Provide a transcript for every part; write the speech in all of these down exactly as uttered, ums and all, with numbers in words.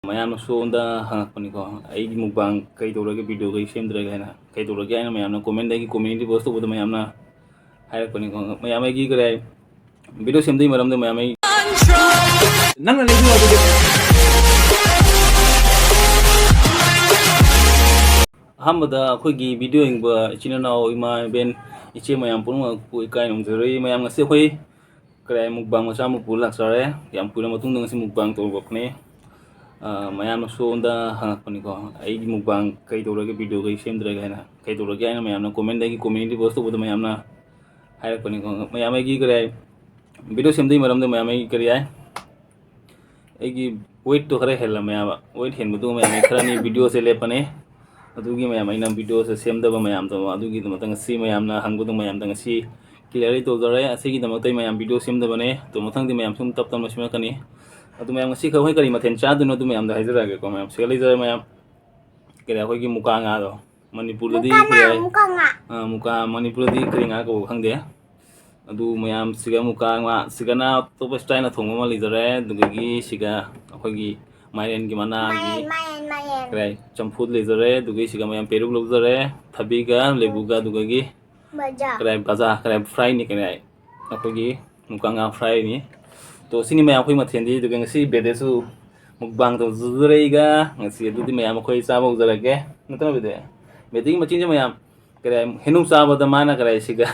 ꯃꯌꯥꯝꯅ ꯁꯣꯝꯗ ꯍꯪꯉꯛꯄꯅꯤꯀꯣ, ꯑꯩꯒꯤ ꯃꯨꯛꯕꯥꯡ ꯀꯩꯗꯧꯔꯒꯦ, ꯚꯤꯗꯤꯑꯣ ꯀꯩ ꯁꯦꯝꯗ꯭ꯔꯒꯦ ꯍꯥꯏꯅ, ꯀꯩꯗꯧꯔꯒꯦ ꯍꯥꯏꯅ ꯃꯌꯥꯝꯅ ꯀꯣꯃꯦꯟꯗ ꯑꯩꯒꯤ ꯀꯣꯃ꯭ꯌꯨꯅꯤꯇꯤ ꯄꯣꯁ ꯇꯧꯕꯗ ꯃꯌꯥꯝꯅ ꯍꯥꯏꯔꯛꯄꯅꯤꯀꯣ꯫ ꯃꯌꯥꯝ ꯑꯩꯒꯤ ꯀꯔꯤ ꯍꯥꯏ, ꯚꯤꯗꯤꯑꯣ ꯁꯦꯝꯗꯣꯏ ꯃꯔꯝꯗ ꯃꯌꯥꯝ ꯑꯩ ꯅꯪꯅ ꯂꯩꯕꯤꯌꯣ ꯑꯗꯨꯗꯤ꯫ ꯑꯍꯥꯟꯕꯗ ꯑꯩꯈꯣꯏꯒꯤ ꯚꯤꯗꯤꯑꯣ ꯌꯦꯡꯕ ꯏꯆꯤꯟ ꯏꯅꯥꯎ, ꯏꯃꯥ, ꯏꯕꯦꯟ, ꯏꯆꯦ ꯃꯌꯥꯝ ꯄꯨꯝꯅꯃꯛꯄꯨ ꯏꯀꯥꯏ ꯅꯨꯡꯖꯔꯤ꯫ ꯃꯌꯥꯝ, ꯉꯁꯤ ꯑꯩꯈꯣꯏ ꯀꯔꯤ ꯍꯥꯏ, ꯃꯨꯛꯕꯥꯡ ꯃꯆꯥ ꯑꯃ ꯄꯨꯔ ꯂꯥꯛꯆꯔꯦ꯫ ꯌꯥꯝ ꯀꯨꯏꯔ ꯃꯇꯨꯡꯗ ꯉꯁꯤ ꯃꯨꯛꯕꯥꯡ ꯇꯧꯔꯛꯄꯅꯤ꯫ ꯑ, ꯃꯌꯥꯝꯅ ꯁꯣꯝꯗ ꯍꯪꯉꯛꯄꯅꯤꯀꯣ, ꯑꯩꯒꯤ ꯃꯨꯛꯕꯥꯡ ꯀꯩꯗꯧꯔꯒꯦ, ꯚꯤꯗꯤꯑꯣ ꯀꯩ ꯁꯦꯝꯗ꯭ꯔꯒꯦ ꯍꯥꯏꯅ, ꯀꯩꯗꯧꯔꯒꯦ ꯍꯥꯏꯅ ꯃꯌꯥꯝꯅ ꯀꯣꯃꯦꯟꯗ ꯑꯩꯒꯤ ꯀꯣꯃ꯭ꯌꯨꯅꯤꯇꯤ ꯄꯣꯁ ꯇꯧꯕꯗ ꯃꯌꯥꯝꯅ ꯍꯥꯏꯔꯛꯄꯅꯤꯀꯣ꯫ ꯃꯌꯥꯝ ꯑꯩꯒꯤ ꯀꯔꯤ ꯍꯥꯏ, ꯚꯤꯗꯤꯑꯣ ꯁꯦꯝꯗꯣꯏ ꯃꯔꯝꯗ ꯃꯌꯥꯝ ꯑꯩ ꯀꯔꯤ ꯍꯥꯏ, ꯑꯩꯒꯤ ꯋꯦꯠꯇꯣ ꯈꯔ ꯍꯦꯜꯂꯝꯃꯦꯕ꯫ ꯋꯦꯠ ꯍꯦꯟꯕꯗꯨ ꯃꯌꯥꯝ ꯑꯩ ꯈꯔꯅꯤ ꯚꯤꯗꯤꯑꯣꯁꯦ ꯂꯦꯞꯄꯅꯤ꯫ ꯑꯗꯨꯒꯤ ꯃꯌꯥꯝ ꯑꯩꯅ ꯚꯤꯗꯤꯑꯣꯁꯦ ꯁꯦꯝꯗꯕ ꯃꯌꯥꯝꯗꯣ, ꯑꯗꯨꯒꯤꯗꯃꯛꯇ ꯉꯁꯤ ꯃꯌꯥꯝꯅ ꯍꯪꯕꯗꯣ ꯃꯌꯥꯝꯗ ꯉꯁꯤ ꯀ꯭ꯂꯤꯌꯥꯔꯂꯤ ꯇꯧꯖꯔꯦ꯫ ꯑꯁꯤꯒꯤꯗꯃꯛꯇ ꯑꯩ ꯃꯌꯥꯝ ꯚꯤꯗꯤꯑꯣ ꯁꯦꯝꯗꯕꯅꯦ꯫ ꯑꯗꯣ ꯃꯊꯪꯗꯤ ꯃꯌꯥꯝ ꯁꯨꯝ ꯇꯞ ꯇꯞꯅ ꯁꯦꯝꯂꯛꯀꯅꯤ꯫ ꯑꯗꯨ ꯃꯌꯥꯝ ꯉꯁꯤ ꯑꯩꯈꯣꯏ ꯀꯔꯤ ꯃꯊꯦꯜ ꯆꯥꯗꯣꯏꯅꯣ ꯑꯗꯨ ꯃꯌꯥꯝꯗ ꯍꯥꯏꯖꯔꯛꯑꯒꯦꯀꯣ꯫ ꯃꯌꯥꯝ ꯁꯤꯗ ꯂꯩꯖꯔꯦ ꯃꯌꯥꯝ꯫ ꯀꯔꯤ ꯑꯩꯈꯣꯏꯒꯤ ꯃꯨꯀꯥ ꯉꯥꯗꯣ꯫ ꯃꯅꯤꯄꯨꯔꯗꯗꯤ ꯃꯨꯀꯥ ꯉꯥ, ꯀꯔꯤ ꯍꯥꯏ? ꯃꯨꯀꯥ ꯉꯥ꯫ ꯑꯥ, ꯃꯨꯀꯥ, ꯃꯅꯤꯄꯨꯔꯗꯗꯤ ꯀꯔꯤ ꯉꯥ ꯀꯧꯕ ꯈꯪꯗꯦ꯫ ꯑꯗꯨ ꯃꯌꯥꯝꯁꯤꯒ ꯃꯨꯀꯥ ꯉꯥ, ꯁꯤꯒꯅ ꯑꯇꯣꯞꯄ ꯁ꯭ꯇꯥꯏꯜꯅ ꯊꯣꯡꯕ ꯑꯃ ꯂꯩꯖꯔꯦ꯫ ꯑꯗꯨꯗꯒꯤ ꯁꯤꯒ ꯑꯩꯈꯣꯏꯒꯤ ꯃꯥꯏꯔꯦꯟꯒꯤ ꯃꯅꯥꯒꯤ ꯃꯥꯏꯔꯦꯟ, ꯃꯥꯏꯔꯦꯟ, ꯃꯥꯏꯔꯦꯟ꯫ ꯀꯔꯤ ꯍꯥꯏ? ꯆꯝꯐꯨꯠ ꯂꯩꯖꯔꯦ꯫ ꯑꯗꯨꯗꯒꯤ ꯁꯤꯒ ꯃꯌꯥꯝ ꯄꯦꯔꯨꯛ ꯂꯧꯖꯔꯦ꯫ ꯊꯕꯤꯒ ꯂꯦꯕꯨꯒ ꯑꯗꯨꯗꯒꯤ ꯕꯖꯥ꯫ ꯀꯔꯤ ꯍꯥꯏ? ꯕꯖꯥ, ꯀꯔꯤ ꯍꯥꯏ? ꯐ꯭ꯔꯥꯏꯅꯤ, ꯀꯔꯤ ꯍꯥꯏ? ꯑꯩꯈꯣꯏꯒꯤ ꯃꯨꯀꯥ ꯉꯥ ꯐ꯭ꯔꯥꯏꯅꯤ꯫ ꯇꯣ, ꯁꯤꯅꯤ ꯃꯌꯥꯝ ꯑꯩꯈꯣꯏ ꯃꯊꯦꯜꯗꯤ꯫ ꯑꯗꯨꯒ ꯉꯁꯤ ꯕꯦꯗꯦꯁꯨ ꯃꯨꯛꯕꯥꯡ ꯇꯧꯖꯔꯛꯏꯒ ꯉꯁꯤ꯫ ꯑꯗꯨꯗꯤ ꯃꯌꯥꯝ ꯑꯩꯈꯣꯏ ꯆꯥꯕ ꯍꯧꯖꯔꯒꯦ꯫ ꯅꯠꯇ꯭ꯔꯣ ꯕꯦꯗꯦ? ꯕꯦꯗꯦꯒꯤ ꯃꯆꯤꯟꯁꯦ ꯃꯌꯥꯝ ꯀꯔꯤ ꯍꯥꯏ, ꯍꯩꯅꯧ ꯆꯥꯕꯗ ꯃꯥꯅ ꯀꯔꯤ ꯍꯥꯏ, ꯁꯤꯒ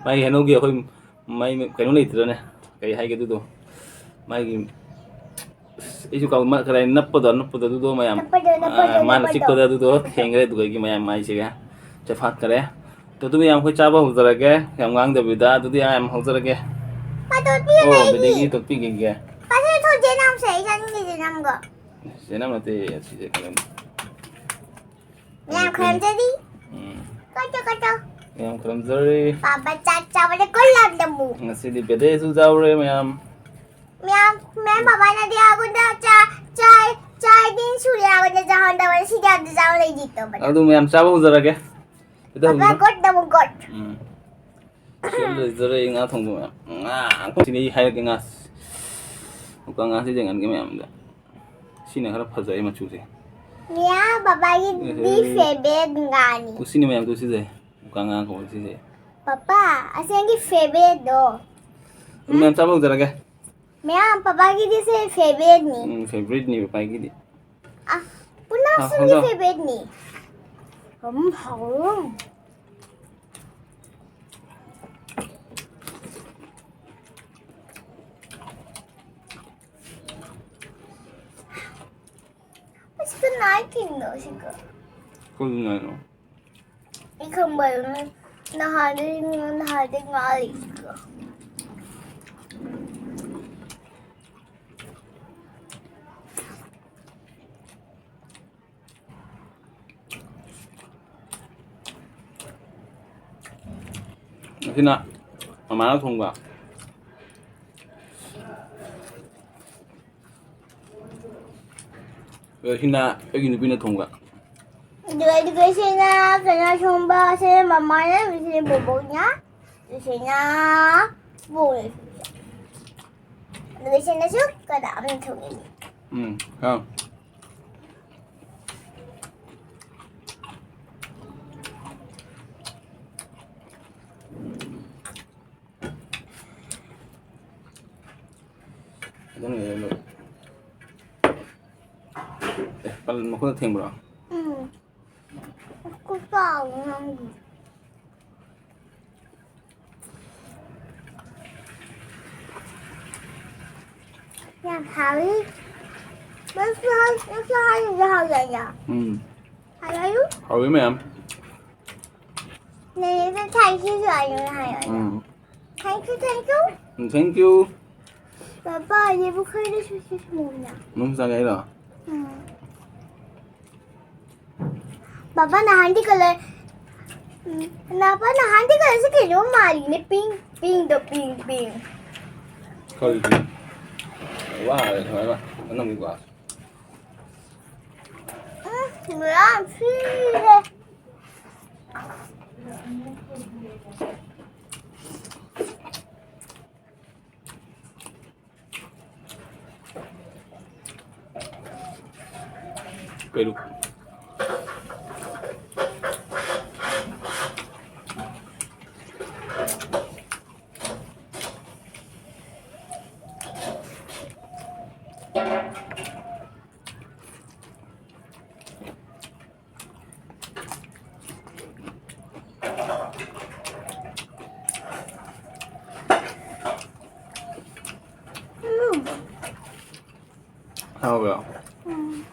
ꯃꯥꯒꯤ ꯍꯩꯅꯧꯒꯤ ꯑꯩꯈꯣꯏ ꯃꯥꯏ ꯀꯩꯅꯣ ꯂꯩꯇ꯭ꯔꯅꯦ, ꯀꯔꯤ ꯍꯥꯏꯒꯦ ꯑꯗꯨꯗꯣ, ꯃꯥꯒꯤ, ꯑꯁ, ꯑꯩꯁꯨ ꯀꯥꯎ-, ꯃꯥ ꯀꯔꯤ ꯍꯥꯏ, ꯅꯞꯄꯗꯣ, ꯅꯞꯄꯗꯣ ꯑꯗꯨꯗꯣ ꯃꯌꯥꯝ, ꯅꯞꯄꯗꯣ, ꯅꯞꯄꯗꯣ, ꯑꯥ, ꯃꯥꯅ ꯅꯞꯄꯗꯣ꯫ ꯆꯤꯛꯄꯗ ꯑꯗꯨꯗꯣ ꯊꯦꯡꯈ꯭ꯔꯦ꯫ ꯑꯗꯨꯗꯒꯤ ꯃꯌꯥꯝ ꯃꯥꯏꯁꯤꯒ ꯆꯦꯐꯥꯠꯈ꯭ꯔꯦ꯫ ꯑꯗꯨ ꯑꯗꯨ ꯃꯌꯥꯝ ꯑꯩꯈꯣꯏ ꯆꯥꯕ ꯍꯧꯖꯔꯒꯦ, ꯌꯥꯝ ꯉꯥꯡꯗꯕꯤꯗ꯫ ꯑꯗꯨꯗꯤ ꯑꯥ, ꯌꯥꯝ ꯍꯧꯖꯔꯒꯦ꯫ ꯄꯥꯊꯣꯛꯄꯤꯌꯨ ꯑꯣ, ꯅꯪꯒꯤ꯫ ꯕꯦꯗꯦꯒꯤ ꯇꯣꯠꯄꯤꯒꯦ꯫ ꯄꯥꯊꯣꯛ ꯊꯣꯛꯁꯦ ꯅꯝꯁꯦ, ꯑꯩ ꯆꯥꯅꯤꯡꯗꯦ ꯅꯝꯒꯣ꯫ ꯆꯦꯅꯝ ꯅꯠꯇꯦ, ꯑꯁꯤꯁꯦ ꯀꯩꯅꯣꯅꯤ꯫ ꯌꯥꯝ ꯈꯔꯝꯖꯔꯤ꯫ ꯎꯝ꯫ ꯀꯣꯠꯇꯣ, ꯀꯣꯠꯇꯣ꯫ ꯌꯥꯝ ꯈꯔꯝꯖꯔꯤ꯫ ꯄꯥꯕ ꯆꯥꯛ ꯆꯥꯕꯗ ꯀꯣꯜ ꯂꯥꯝꯗꯃꯨ꯫ ꯉꯁꯤꯗꯤ ꯕꯦꯗꯦꯁꯨ ꯌꯥꯎꯔꯦ ꯃꯌꯥꯝ꯫ ꯃꯌꯥꯝ, ꯃꯌꯥꯝ ꯕꯕꯥꯅꯗꯤ ꯑꯩꯉꯣꯟꯗ ꯆꯥ-, ꯆꯥ-, ꯆꯥ ꯑꯅꯤ ꯁꯨꯔꯦ ꯑꯩꯉꯣꯟꯗ ꯆꯥꯍꯟꯗꯕ, ꯁꯤꯗꯤ ꯑꯝꯇ ꯆꯥꯕ ꯂꯩꯇꯕꯅꯦ꯫ ꯑꯗꯨ ꯃꯌꯥꯝ ꯆꯥꯕ ꯍꯧꯖꯔꯒꯦ꯫ ꯕꯦꯗꯦ ꯕꯕꯥ ꯍꯧꯖꯔꯣ꯫ God ꯅꯃꯨ God. ꯎꯝ꯫ ꯁꯤꯗ ꯂꯩꯖꯔꯦ ꯉꯥ ꯊꯣꯡꯕ ꯃꯌꯥꯝ꯫ ꯉꯥ ꯉꯥꯛꯇ꯫ ꯁꯤꯗꯤ ꯑꯩ ꯍꯥꯏꯔꯛꯀꯦ ꯉꯥ꯫ ꯃꯨꯀꯥ ꯉꯥꯁꯤ ꯌꯦꯡꯍꯟꯒꯦ ꯃꯌꯥꯝꯗ꯫ ꯁꯤ ꯁꯤꯅ ꯈꯔ ꯐꯖꯩ ꯃꯆꯨꯁꯦ꯫ ꯃꯌꯥꯝ ꯄꯄꯥꯒꯤꯗꯤ ꯑꯦꯍꯦ꯫ Favorite ꯉꯥꯅꯤ꯫ ꯀꯨꯁꯤꯅꯤ ꯃꯌꯥꯝ ꯀꯨꯁꯤꯁꯦ꯫ ꯃꯨꯀꯥ ꯉꯥ ꯀꯧꯕ ꯁꯤꯁꯦ꯫ ꯄꯄꯥ, ꯑꯁꯦꯡꯒꯤ favoriteꯗꯣ꯫ ꯑꯗꯨ ꯃꯌꯥꯝ ꯆꯥꯕ ꯍꯧꯖꯔꯒꯦ꯫ ꯃꯌꯥꯝ ꯄꯄꯥꯒꯤꯗꯤ ꯁꯦ favoriteꯅꯤ꯫ ꯎꯝ, favoriteꯅꯤ ꯄꯄꯥꯒꯤꯗꯤ꯫ ꯑ, ꯄꯨꯟꯅ ꯑ, ꯁꯤꯒꯤ ꯍꯧꯖ- Favoriteꯅꯤ꯫ ꯎꯝ, ꯍꯥꯎꯋꯦ꯫ ꯑꯁ, ꯀꯅꯥꯏ ꯀꯤꯟꯅꯣ ꯁꯤꯒ? ꯀꯩꯒꯤꯅꯣ ꯍꯥꯏꯅꯣ? ꯑꯩ ꯈꯪꯕ ꯅꯍꯥꯟꯗꯩ, ꯅꯍꯥꯟꯗꯩ ꯉꯥꯜꯂꯤꯁꯤꯒ꯫ ꯑꯁꯤꯅ ꯃꯃꯥꯅ ꯊꯣꯡꯕ꯫ ꯑꯗꯣ ꯁꯤꯅ ꯑꯩꯒꯤ ꯅꯨꯄꯤꯅ ꯊꯣꯡꯕ꯫ ꯑꯗꯨꯒ, ꯑꯗꯨꯒ ꯁꯤꯅ ꯀꯩꯅꯣ ꯊꯣꯡꯕ, ꯁꯤꯅ ꯃꯃꯥꯅ, ꯁꯤꯅ ꯕꯣꯕꯣꯛꯅ, ꯁꯤꯅ ꯕꯣꯛꯅ꯫ ꯑꯗꯨꯒ ꯁꯤꯅꯁꯨ ꯀꯅꯥ ꯑꯃꯅ ꯊꯣꯡꯉꯤꯅꯤ꯫ ꯎꯝ, ꯍꯥꯎ꯫ ꯑꯗꯨꯅ ꯂꯣꯏ꯫ ꯑꯦ, ꯄꯜ ꯃꯈꯨꯠꯇ ꯊꯦꯡꯕ꯭ꯔꯣ? ꯎꯝ꯫ ꯃꯈꯨꯠ ꯆꯥꯎꯕ ꯅꯪꯒꯤ꯫ ꯌꯥꯝ ꯍꯥꯎꯋꯤ꯫ ꯅꯪꯁꯨ ꯍꯥꯎ-, ꯅꯪꯁꯨ ꯍꯥꯏꯔꯤꯁꯦ ꯍꯥꯎꯖꯩꯌꯦ꯫ ꯎꯝ꯫ ꯍꯥꯎꯖꯩꯌꯨ꯫ ꯍꯥꯎꯋꯤ ꯃꯌꯥꯝ꯫ ꯅꯦꯅꯦꯗ thank you ꯁꯨ ꯍꯥꯏꯌꯣ, ꯍꯥꯏꯌꯣ꯫ ꯎꯝ꯫ Thank you, thank you꯫ ꯎꯝ, thank you꯫ ꯄꯄꯥ, ꯌꯦꯕꯨ ꯈꯔꯗ ꯁꯨꯁꯤ ꯁꯨꯃꯣꯝꯅ꯫ ꯅꯪ ꯆꯥꯒꯦ ꯍꯥꯏꯔꯣ? ꯎꯝ꯫ ꯄꯄꯥ, ꯅꯍꯥꯟꯗꯤ colour, ꯎꯝ, ꯄꯄꯥ, ꯅꯍꯥꯟꯗꯤ colour ꯁꯤ ꯀꯩꯅꯣꯝ ꯃꯥꯜꯂꯤꯅꯦ, pink, pink ꯗꯣ, pink, pink꯫ ꯀꯔꯤ pink? ꯋꯥꯔꯦ ꯁꯨꯃꯥꯏꯅ꯫ ꯑꯅꯝꯕ glass꯫ ꯎꯝ, ꯃꯌꯥꯝ ꯁꯤꯔꯦ꯫ ꯄꯦꯔꯨꯛ꯫ ꯎꯝ꯫ ꯍꯥꯎꯕ꯭ꯔꯣ? ꯎꯝ꯫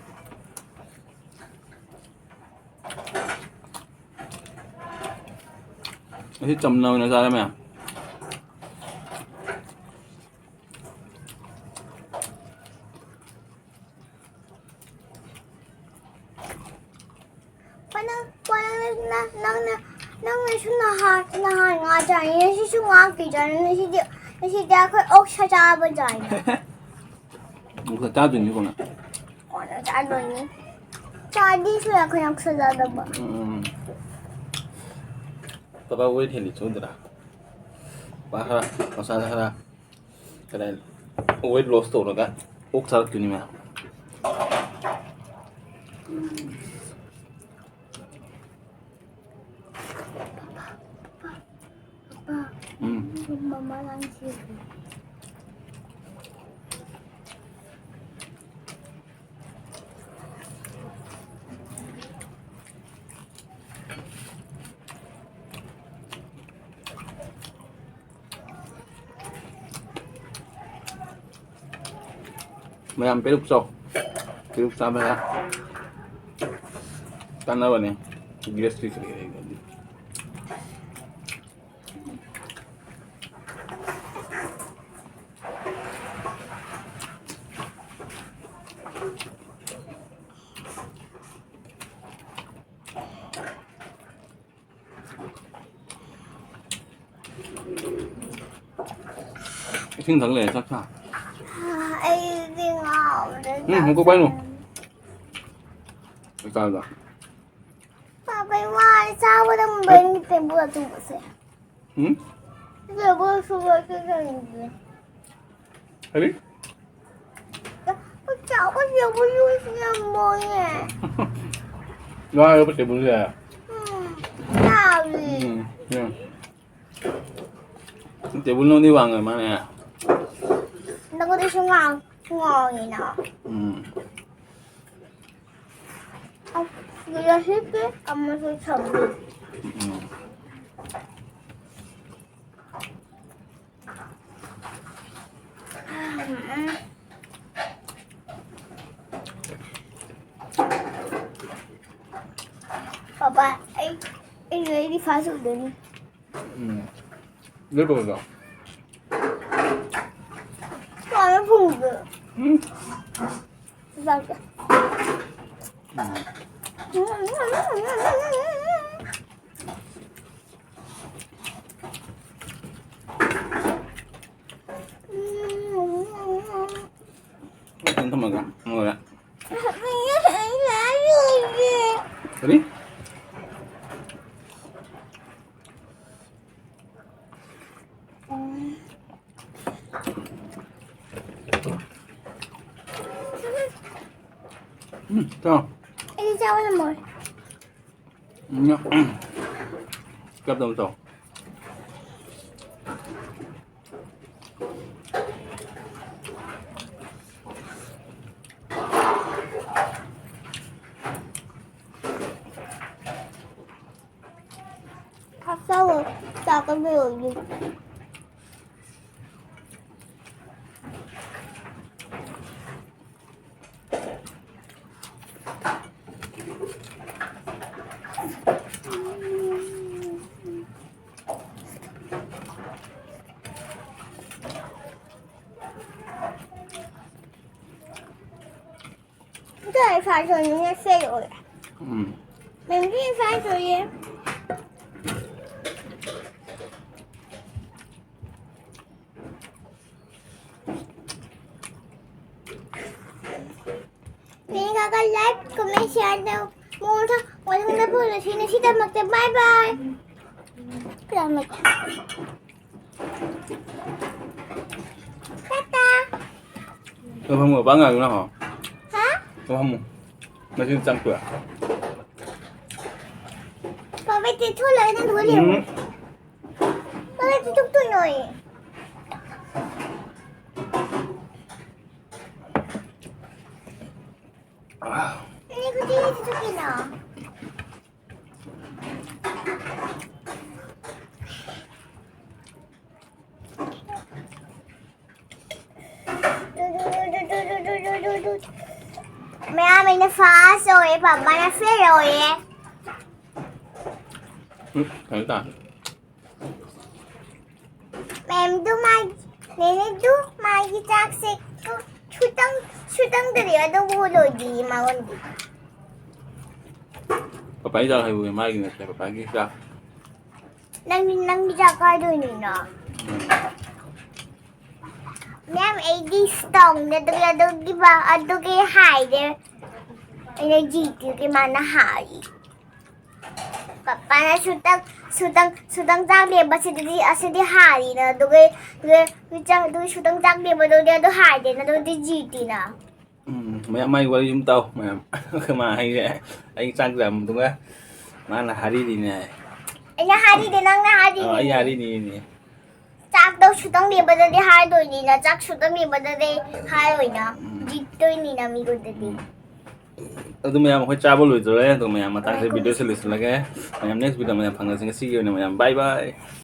ꯑꯁꯤ ꯆꯝꯅ ꯑꯣꯏꯅ ꯆꯥꯔꯝꯃꯦ꯫ ꯅꯪ, ꯅꯪ, ꯅꯪꯅ, ꯅꯪꯅꯁꯨ ꯅꯍꯥꯟ, ꯅꯍꯥꯟ ꯉꯥ ꯆꯥꯏ, ꯉꯁꯤꯁꯨ ꯉꯥ ꯄꯤꯖꯔꯦ, ꯉꯁꯤꯗꯤ, ꯉꯁꯤꯗꯤ ꯑꯩꯈꯣꯏ ꯑꯣꯛꯁꯥ ꯆꯥꯕ ꯆꯥꯏ꯫ ꯑꯣꯛꯁꯥ ꯆꯥꯗꯣꯏꯅꯤ ꯀꯣꯟꯅ꯫ ꯀꯣꯟꯅ ꯆꯥꯗꯣꯏꯅꯤ꯫ ꯆꯥꯗꯤ ꯁꯨꯔꯦ ꯑꯩꯈꯣꯏꯅ ꯑꯣꯛꯁꯥ ꯆꯥꯗꯕ꯫ ꯎꯝ꯫ ꯄꯥꯄꯥ weight ꯍꯦꯜꯂꯤ ꯆꯨꯝꯗ꯭ꯔꯥ? ꯄꯥ ꯈꯔ, ꯃꯁꯥꯗ ꯈꯔ ꯀꯗꯥꯏ weight loss ꯇꯧꯔꯒ ꯑꯣꯛ ꯆꯥꯔꯛꯇꯣꯏꯅꯤ ꯃꯌꯥꯝ꯫ ꯎꯝ꯫ ꯃꯃꯥ ꯂꯥꯡꯁꯤ꯫ ꯃꯌꯥꯝ ꯄꯦꯔꯨꯛ ꯆꯥꯎ꯫ ꯄꯦꯔꯨꯛ ꯆꯥꯕ ꯌꯥꯝ ꯀꯥꯟꯅꯕꯅꯦ꯫ Gastric ꯀꯔꯤ ꯀꯔꯤ꯫ ꯏꯁꯤꯡ ꯊꯛ ꯂꯩꯔꯦ, ꯆꯥꯛ ꯆꯥ꯫ ꯑꯩꯗꯤ ꯉꯥꯎꯔꯦ꯫ ꯎꯝ, ꯆꯥꯛ ꯍꯨꯝ, ꯀꯣꯛ ꯄꯥꯏꯅꯨ꯫ ꯆꯥꯅꯤꯡꯉꯦ꯫ ꯆꯥꯛ ꯆꯥꯕꯗ꯫ ꯄꯥꯄꯩ ꯋꯥꯔꯦ, ꯆꯥꯕꯗ ꯃꯨꯟꯕꯩ ꯅꯠꯇꯦ, ꯕꯣꯜ ꯊꯨꯕꯁꯦ꯫ ꯎꯝ? ꯁꯤꯗ ꯕꯣꯜ ꯊꯨꯕꯁꯦ ꯆꯥꯅꯤꯡꯗꯦ꯫ ꯀꯔꯤ? ꯆꯥꯕ ꯌꯥꯕ ꯌꯣꯠꯁꯤꯅ ꯌꯥꯝ ꯃꯣꯏꯌꯦ꯫ ꯌꯥꯔꯦ, ꯇꯦꯕꯜꯁꯦ꯫ ꯎꯝ, ꯆꯥꯎꯋꯤ꯫ ꯎꯝ, ꯎꯝ꯫ ꯇꯦꯕꯜ ꯅꯪꯗꯤ ꯋꯥꯡꯉꯦ ꯃꯥꯅꯦ꯫ ꯅꯪꯉꯣꯟꯗꯁꯨ ꯉꯥꯡ-, ꯉꯥꯡꯉꯤꯅ꯫ ꯎꯝ꯫ ꯑꯁ, ꯁꯤꯗ ꯍꯤꯞꯄꯤ, ꯑꯃꯁꯨ ꯁꯝꯃꯤ꯫ ꯎꯝ꯫ ꯄꯥꯄꯥ, ꯑꯩ, ꯑꯩ, ꯑꯩꯗꯤ ꯐꯥꯁ ꯐꯨꯗꯅꯤ꯫ ꯎꯝ꯫ ꯂꯦꯞꯄꯒ ꯆꯥꯎ꯫ ꯀꯅꯥꯅ ꯐꯨꯕ? ꯎꯝ꯫ ꯆꯥꯛꯁꯦ꯫ ꯎꯝ꯫ ꯊꯝꯃꯒ ꯂꯣꯏꯔꯦ꯫ ꯀꯔꯤ? ꯎꯝ, ꯆꯥꯎ꯫ ꯑꯩꯗꯤ ꯆꯥꯕ ꯉꯝꯃꯣꯏ꯫ ꯎꯝ, ꯎꯝ꯫ ꯀꯞꯇꯕ ꯇꯧ꯫ ꯆꯥꯛ ꯆꯥꯕ ꯆꯥꯛ ꯀꯟꯕ ꯂꯣꯏꯗ꯭ꯔꯤ꯫ ꯎꯝ꯫ ꯌꯦꯡꯉꯒ like, comment, share ꯇꯧ꯫ ꯃꯣꯜꯗ ꯃꯊꯪꯗ ꯐꯣꯡꯅꯁꯤ꯫ ꯉꯁꯤꯗꯃꯛꯇ bye bye꯫ ꯀꯌꯥꯃꯨꯛ? ꯇꯥꯇꯥ꯫ ꯂꯧꯐꯝꯒ ꯄꯥꯡ ꯉꯥꯡꯅ ꯍꯣ꯫ ꯍꯥ? ꯐꯝꯃꯨ꯫ ꯃꯁꯤꯅ ꯆꯪ ꯊꯣꯛꯑꯦ꯫ ꯄꯥꯕꯩ ꯇꯦꯊꯣꯛꯂꯒ ꯅꯪ ꯂꯣꯏ ꯂꯩꯍꯧꯔꯦ꯫ ꯄꯥꯕꯩ ꯇꯦꯊꯣꯛꯇꯣꯏꯅꯣ ꯑꯩ꯫ ꯏꯅꯦ, ꯈꯨꯖꯤꯟ ꯇꯦꯊꯣꯛꯀꯦꯅ꯫ ꯃꯌꯥꯝ ꯑꯩꯅ ꯐꯥꯁ ꯑꯣꯏꯌꯦ, ꯄꯥꯄꯥꯅ ꯐꯦꯜ ꯑꯣꯏꯌꯦ꯫ ꯎꯝ, ꯀꯩꯅꯣ ꯇꯥ꯫ ꯃꯦꯝꯗꯨ ꯃꯥꯒꯤ, ꯅꯦꯅꯦꯗꯨ ꯃꯥꯒꯤ ꯆꯥꯛꯁꯦ ꯈꯨ-, ꯈꯨꯇꯪ, ꯈꯨꯇꯪꯗꯗꯤ ꯑꯗꯨꯕꯨ ꯂꯣꯏꯗ꯭ꯔꯤ ꯃꯉꯣꯟꯗꯤ꯫ ꯄꯄꯥꯒꯤ ꯆꯥꯛ ꯍꯥꯏꯕꯨ ꯃꯥꯒꯤ ꯅꯠꯇꯦ, ꯄꯄꯥꯒꯤ ꯆꯥꯛ꯫ ꯅꯪ, ꯅꯪꯒꯤ ꯆꯥꯛ ꯀꯥꯏꯗꯣꯏꯅꯤꯅꯣ? ꯃꯦꯝ, ꯑꯩꯗꯤ ꯁ꯭ꯇꯣꯡꯗ ꯑꯗꯨꯒꯤ, ꯑꯗꯨꯒꯤ ꯕ-, ꯑꯗꯨꯒꯤ ꯍꯥꯏꯗꯦ꯫ ꯑꯩꯅ ꯖꯤꯇꯤꯒꯤ ꯃꯥꯅ ꯍꯥꯏ꯫ ꯄꯄꯥꯅ ꯁꯨꯇꯪ, ꯁꯨꯇꯪ, ꯁꯨꯇꯪ ꯆꯥꯛ ꯂꯦꯝꯕꯁꯤꯗꯤ, ꯑꯁꯤꯗꯤ ꯍꯥꯔꯤꯅ, ꯑꯗꯨꯒ, ꯑꯗꯨꯒ, ꯑꯗꯨꯒ ꯁꯨꯇꯪ ꯆꯥꯛ ꯂꯦꯝꯕꯗꯨꯗꯤ ꯑꯗꯨ ꯍꯥꯏꯗꯦꯅ, ꯑꯗꯨꯗꯤ ꯖꯤꯇꯤꯅ꯫ ꯎꯝ, ꯃꯌꯥꯝ ꯃꯥꯒꯤ ꯋꯥꯔꯤ ꯑꯗꯨꯝ ꯇꯥꯎ, ꯃꯌꯥꯝ꯫ ꯃꯥ ꯍꯥꯏꯁꯦ ꯑꯩ ꯆꯥꯛ ꯆꯥꯕꯗꯨꯒ ꯃꯥꯅ ꯍꯥꯔꯤꯗꯤꯅꯦ ꯍꯥꯏ꯫ ꯑꯩꯅ ꯍꯥꯔꯤꯗꯤ, ꯅꯪꯅ ꯍꯥꯔꯤꯗꯤ꯫ ꯑꯥ, ꯑꯩ ꯍꯥꯔꯤꯗꯤꯅꯦ꯫ ꯆꯥꯛꯇꯣ ꯁꯨꯇꯪ ꯂꯦꯝꯕꯗꯗꯤ ꯍꯥꯔꯗꯣꯏꯅꯤꯅ, ꯆꯥꯛ ꯁꯨꯇꯪ ꯂꯦꯝꯕꯗꯗꯤ ꯍꯥꯔꯣꯏꯅ꯫ ꯖꯤꯠꯇꯣꯏꯅꯤꯅ ꯃꯤꯉꯣꯟꯗꯗꯤ꯫ ꯑꯗꯨ ꯃꯌꯥꯝ ꯑꯩꯈꯣꯏ ꯆꯥꯕ ꯂꯣꯏꯗꯣꯔꯦ꯫ ꯑꯗꯨ ꯃꯌꯥꯝ ꯃꯇꯥꯡꯁꯦ ꯚꯤꯗꯤꯑꯣꯁꯦ ꯂꯣꯏꯁꯤꯜꯂꯒꯦ꯫ ꯃꯌꯥꯝ ꯅꯦꯛꯁ ꯚꯤꯗꯤꯑꯣ ꯃꯌꯥꯝ ꯐꯪꯅꯁꯤ꯫ ꯉꯁꯤꯒꯤ ꯑꯣꯏꯅ ꯃꯌꯥꯝ ꯕꯥꯏ ꯕꯥꯏ꯫